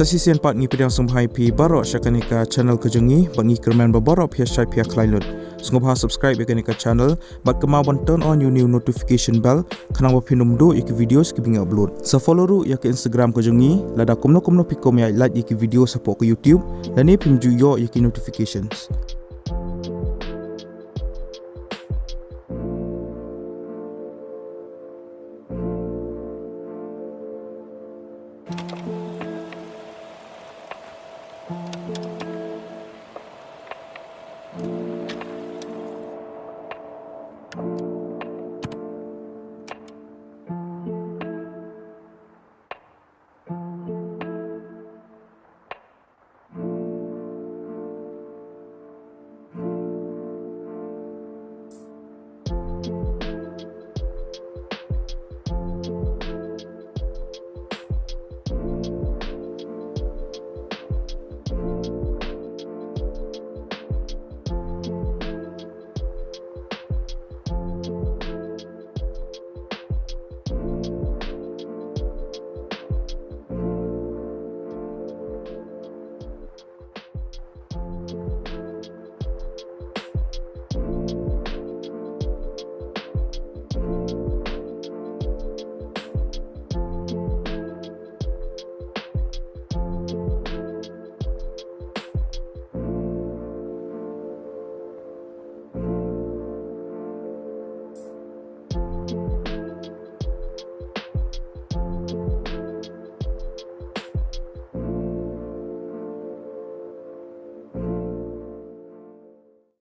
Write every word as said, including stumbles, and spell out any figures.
Te shisien pat ngi pdiang sngewbha ïa phi baroh sha kane ka channel ka jong ngi, bad ngi kyrmen ba baroh phi ïa shait phi ïa khlaiñ lut. Sngewbha subscribe ïa kane ka channel, bad kynmaw ban turn on ïa une u notification bell, khnang ba phin ym duh ïa ki videos kiba ngi upload. Sa follow ruh ïa ka Instagram ka jong ngi, lada kumno kumno phi kwah ban ïa like ïa ki videos hapoh ka YouTube, lane phim ju ïoh ïa ki notifications.